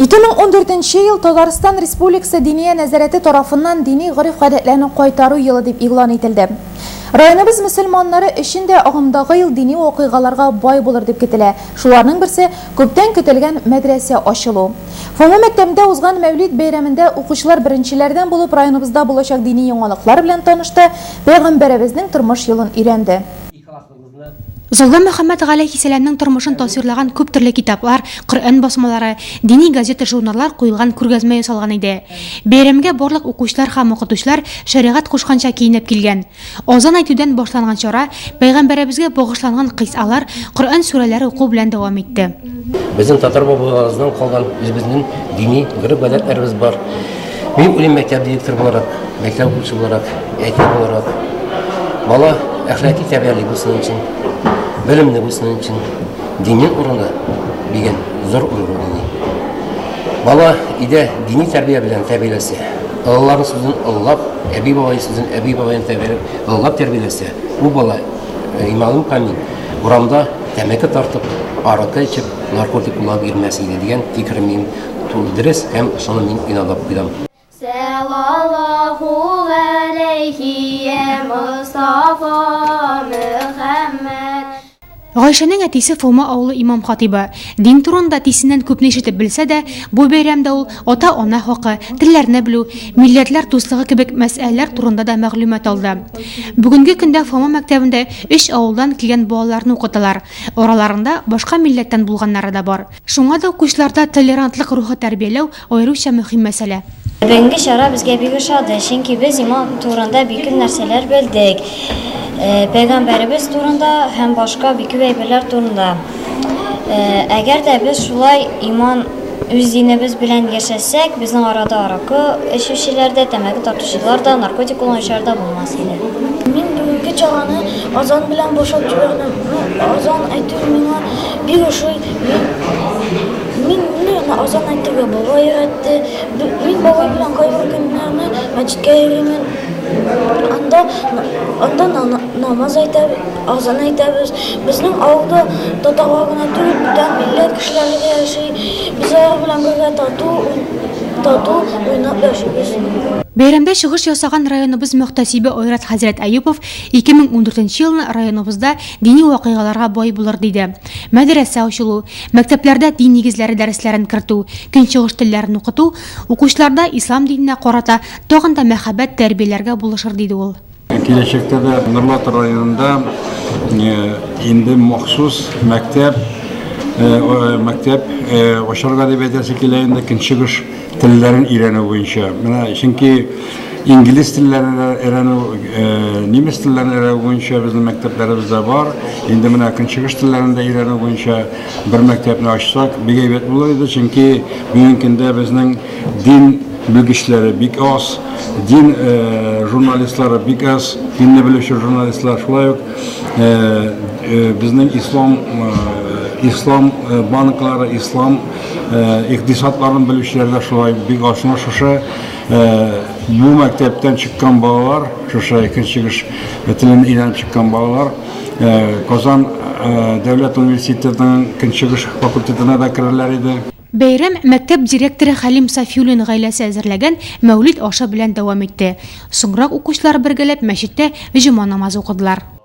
2014 ел Татарстан Республикасы Диния нәзарәте тарафыннан дини гореф-гадәтләрне кайтару елы дип игълан ителде. Районыбыз мөселманнары өчен дә агымдагы ел дини вакыйгаларга бай булыр дип көтелә. Шуларның берсе, күптән көтелгән мәдрәсә ачылу. Фома мәктәбендә узган Мәүлид бәйрәмендә укучылар беренчеләрдән булып районыбызда булачак дини яңалыклар белән танышты, пәйгамбәребезнең тормыш юлын өйрәнде. Залда Мөхәммәд галәйһиссәламнең тормышын тасвирлаган күп төрле китаплар, Коръән басмалары, дини газета-журналлар куелган күргәзмә ясалган иде. Бәйрәмгә барлык укучылар һәм укытучылар шәригать кушканча киенеп килгән. Азан әйтүдән башланган чара Пәйгамбәребезгә багышланган кыйсалар, Коръән сүрәләре уку белән дәвам итте. Безнең татар бабаларыбыздан калган үзебезнең дини гореф-гадәтләребез бар. Мин уйлыйм, мәктәп директоры буларак, мәктәп укытучы буларак, әти буларак, бала әхлаки тәрбияли булсын өчен, белемле булсын өчен, диннең урыны дигән зур урын уйный. Бала өйдә дини тәрбия белән тәрбияләсә, олыларның сүзен олылап, әби-бабай сүзен әби-бабайны тәрбияләп, олылап тәрбияләсә, ул бала э, иманым камил, урамда тәмәке тартып, аракы эчеп, наркотик кулланып йөрмәс иде дигән фикерем минем Дөрес һәм шуны мин инанып куйдым. Сәлаллаһу галәйһи йә Мостафа Мөхәммәд. Гайшәнең әтисе Фома авылы имам-хатыйбы. Дин турында әтисеннән күпне ишетеп белсә дә, бу бәйрәмдә ул ата-ана хакы, телләрне белү, милләтләр дуслыгы кебек мәсьәләләр турында да мәгълүмат алды. Бүгенге көндә Фома мәктәбендә өч авылдан килгән балаларны укыталар. Араларында башка милләттән булганнары да бар. Шуңа да укучыларда толерантлык рухы тәрбияләү аеруча мөһим мәсьәлә. Бүгенге чара безгә бик ошады, чөнки без иман турында бик күп нәрсәләр белдек. Пәйгамбәребез турында һәм башка бик күп әйберләр турында. Әгәр дә без шулай иман үз динебез белән яшәсәк, безнең арада аракы эчүчеләр дә, тәмәке тартучылар да, наркотик кулланучылар да булмас иде. Мин бүгенге чараны азан белән башлап җибәрдем. Азан әйтү миңа бик ошый. Мин мине азан әйтергә бабай өйрәтте. Мин бабай белән кайбер көннәрне мәчеткә йөримен. Анда анда намаз әйтәбез, азан әйтәбез. Безнең авылда татарлар гына түгел, бүтән милләт кешеләре дә яши. Без алар белән бергә тату, тату уйнап яшибез. Бәйрәмдә чыгыш ясаган районыбыз мөхтәсибе Айрат хәзрәт Әюпов 2014 елны районыбызда дини вакыйгаларга бай булыр, диде. Мәдрәсә ачылу, мәктәпләрдә дин нигезләре дәресләрен кертү, көнчыгыш телләрен укыту укучыларда ислам диненә карата тагын да мәхәббәт тәрбияләргә булышыр, диде ул. Киләчәктә дә Нурлат районында инде махсус мәктәп мәктәп ачарга дип әйтәсе килә инде көнчыгыш телләрен өйрәнү буенча. Менә чөнки инглиз телләрен өйрәнү, немец телләрен өйрәнү буенча безнең мәктәпләребездә бар. Инде менә көнчыгыш телләрен дә өйрәнү буенча бер мәктәпне ачсак, бик әйбәт булыр иде, чөнки бүгенге көндә безнең дин белгечләре бик аз, дин журналистлары бик аз, динне белүче журналистлар шулай ук безнең ислам ислам банклары, ислам Икътисадларын белүчеләр дә шулай бик аз. Шуңа шушы бу мәктәптән чыккан балалар, шушы көнчыгыш телен өйрәнеп чыккан балалар Казан дәүләт университетының көнчыгыш факультетына да керерләр иде. Бәйрәм мәктәп директоры Хәлим Сафиуллин гаиләсе әзерләгән Мәүлид ашы белән дәвам итте. Соңрак укучылар бергәләп мәчеттә җома намазы укыдылар.